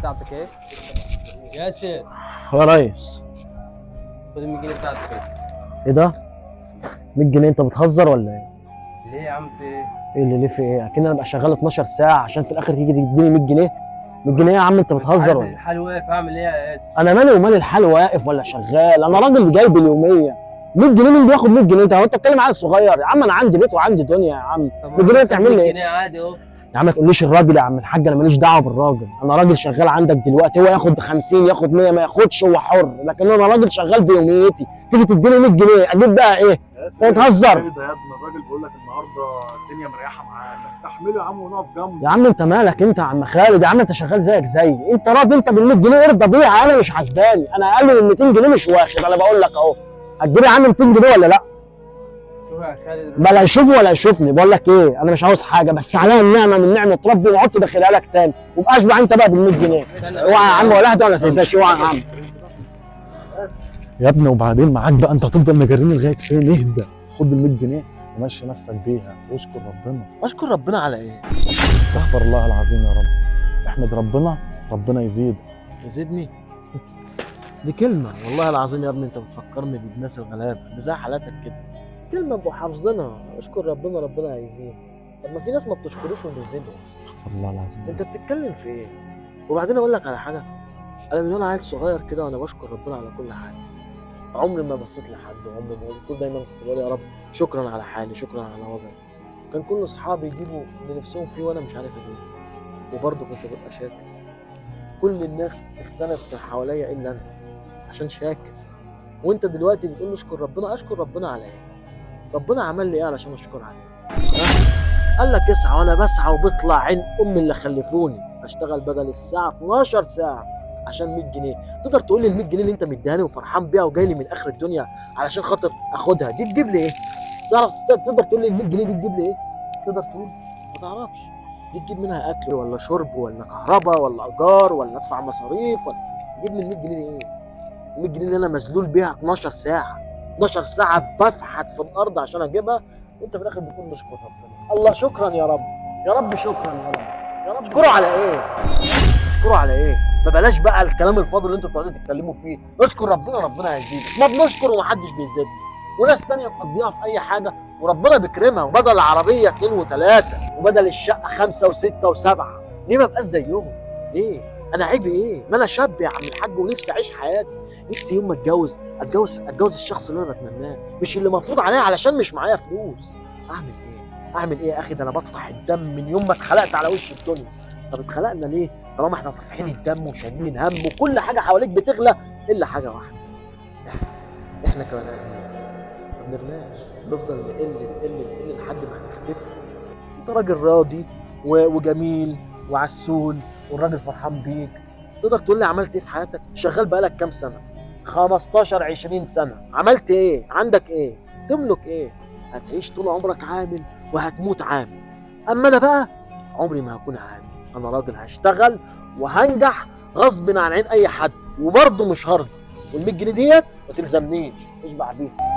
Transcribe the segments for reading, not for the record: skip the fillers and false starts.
بتاعتك ايه ياسر. يا ريس خد ال 100 جنيه بتاعتك ايه. ايه ده؟ 100 جنيه؟ انت بتهزر ولا ايه؟ ليه يا عم في ايه؟ ايه اللي ليه في ايه؟ اكن انا ابقى شغال 12 ساعة عشان في الاخر تيجي تديني 100 جنيه؟ 100 جنيه يا عم انت بتهزر ولا ايه؟ الحال واقف، اعمل ايه يا ياسر؟ انا مالي ومال الحال واقف ولا شغال؟ انا راجل جايب اليومية. 100 جنيه مين بياخد 100 جنيه؟ انت هو انت بتتكلم عيل صغير يا عم؟ انا عندي بيت وعندي دنيا يا عم. 100 جنيه تعمل لي ايه؟ 100 جنيه عادي اهو. يا عم ما تقوليش الراجل يا عم الحاج، انا ماليش دعوه بالراجل، انا راجل شغال عندك دلوقتي، هو ياخد 50 ياخد 100 ما ياخدش هو حر، لكن انا راجل شغال بيوميتي، تيجي تديني 100 جنيه اجيب بقى ايه؟ ياسر بتهزر. ايه ده يا ابني؟ الراجل بيقول لك النهارده الدنيا مريحه معاه، فاستحمله يا عم ونقف جنبه. يا عم انت مالك انت يا عم خالد؟ يا عم انت شغال زيك زيي، انت راضي انت بال 100 جنيه ارضى بيها، انا مش عجباني، انا اقل من 200 جنيه مش واخد، انا بقول لك اهو. هتجيب يا عم 200 جنيه ولا لا؟ شوف يا خالد، بلا يشوفه ولا يشوفني. بقول لك ايه، انا مش عاوز حاجة، بس عليا النعمة من نعمه ربي وعدت داخلها لك تاني، وابقى اشبع انت بقى بال 100 جنيه. اوعى يا عم ولا اهدى ولا تهداش، اوعى يا عم. يا ابني وبعدين معاك بقى، انت هتفضل مجريني لغاية فين؟ اهدى، خد ال 100 جنيه ومشي نفسك بيها واشكر ربنا. اشكر ربنا على ايه؟ استغفر الله العظيم يا رب، احمد ربنا، ربنا يزيد. يزيدني؟ دي كلمة والله العظيم يا ابني انت بتفكرني بالناس الغلابة زي حالاتك كده، كلمة ابقوا حافظينها، اشكر ربنا ربنا هيزيد. طب ما في ناس ما بتشكروش وبيزيدوا. استغفر الله العظيم. انت بتتكلم في ايه؟ وبعدين اقول لك على حاجة، انا من وانا عيل صغير كده وانا بشكر ربنا على كل حاجة، عمري ما بصيت لحد، وعمري ما قلت، دايما كنت بقول يا رب شكرا على حالي، شكرا على وضعي. كان كل اصحابي يجيبوا اللي نفسهم فيه وانا مش عارف اجيبه، وبرضه كنت ببقى شاكر. كل الناس اختلفت حواليا الا انا عشان شاكر. وانت دلوقتي بتقول لي اشكر ربنا، اشكر ربنا على ايه؟ ربنا عمل لي ايه علشان اشكر عليه؟ قال لك اسعى، وانا بسعى وبطلع عين امي اللي خلفوني، اشتغل بدل الساعة 12 ساعة عشان 100 جنيه. تقدر تقول لي ال 100 جنيه اللي انت مديهاني وفرحان بيها وجاي لي من اخر الدنيا علشان خاطر اخدها دي تجيب لي ايه؟ تعرف تقدر تقول لي ال 100 جنيه دي تجيب لي ايه؟ تقدر تقول؟ ما تعرفش. دي تجيب منها اكل ولا شرب ولا كهرباء ولا ايجار ولا ادفع مصاريف ولا تجيب لي ال 100 جنيه دي ايه؟ ال 100 جنيه اللي انا مذلول بيها 12 ساعة، 12 ساعة بفحت في الارض عشان اجيبها، وانت في الاخر بتقول نشكر ربنا. الله شكرا يا رب، يا رب شكرا يا رب، يا رب. اشكره على ايه؟ اشكره على ايه؟ ما بلاش بقى الكلام الفاضي اللي انتوا بتقعدوا تتكلموا فيه، اشكر ربنا ربنا هيزيدك، ما بنشكر ومحدش بيزيدنا، وناس تانية مقضيها في اي حاجة وربنا بيكرمها، وبدل العربية 2 و3 وبدل الشقة 5 و6 و7، ليه ما بقاش زيهم؟ ليه؟ انا عيبي ايه؟ ما انا شاب يا عم الحاج ونفسي اعيش حياتي، نفسي يوم ما اتجوز اتجوز الشخص اللي انا بتمناه، مش اللي مفروض عليا علشان مش معايا فلوس. اعمل ايه؟ اعمل ايه يا اخي؟ ده انا بطفح الدم من يوم ما اتخلقت على وش الدنيا. طب اتخلقنا ليه؟ طالما احنا طافحين الدم وشايلين هم وكل حاجة حواليك بتغلى الا حاجة واحدة، احنا كمان ما بنغلاش، بنفضل نقل نقل نقل لحد ما هنختفي. انت راجل راضي وجميل وعسول والراجل فرحان بيك، تقدر تقول لي عملت ايه في حياتك؟ شغال بقالك كام سنة؟ 15 20 سنة، عملت ايه؟ عندك ايه؟ تملك ايه؟ هتعيش طول عمرك عامل وهتموت عامل. اما انا بقى عمري ما هكون عامل، انا راجل هشتغل وهنجح غصب عن عين اي حد، وبرضه مش هرضى، وال 100 جنيه ديت ما تلزمنيش، اشبع بيها.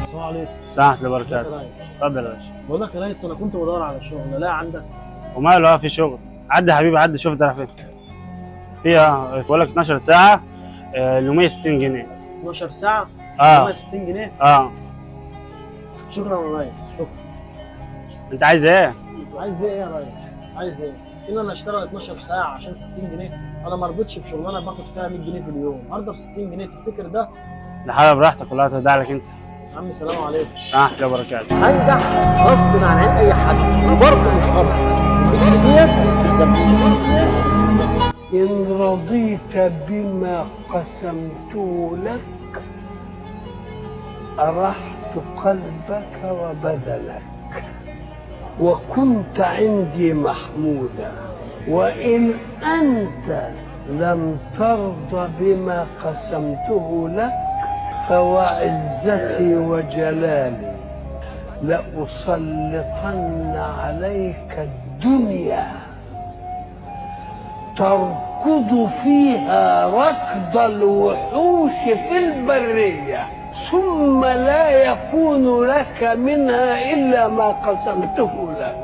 السلام عليكم. ساعة البركات. ازيك يا ريس؟ اتفضل يا باشا. بقول لك يا ريس، انا كنت بدور على شغل، لا عندك؟ وماله، في شغل. عدي يا حبيبي عدي، شوف ده راح فين. فيها بقول لك 12 ساعة، اليومية 60 جنيه. 12 ساعة؟ اه 60 جنيه؟ اه. شكرا يا ريس، شكرا. انت عايز ايه؟ عايز ايه يا ريس؟ عايز ايه؟ ان انا اشتغل 12 ساعة عشان 60 جنيه؟ انا ما رضيتش بشغلانه باخد فيها 100 جنيه في اليوم، ارضى ب 60 جنيه؟ تفتكر ده؟ ده حاجة براحتك والله، تدع لك انت. يا عم سلام عليكم. ورحمة الله وبركاته. هنجح غصب عن عين اي حد، وبرضه مش هرضى. ال 100 جنيه ديت تلزمني. إن رضيت بما قسمته لك أرحت قلبك وبدنك، وكنت عندي محمودا. وإن أنت لم ترض بما قسمته لك فوعزتي وجلالي لأسلطن عليك الدنيا تركض فيها ركض الوحوش في البرية، ثم لا يكون لك منها إلا ما قسمته لك.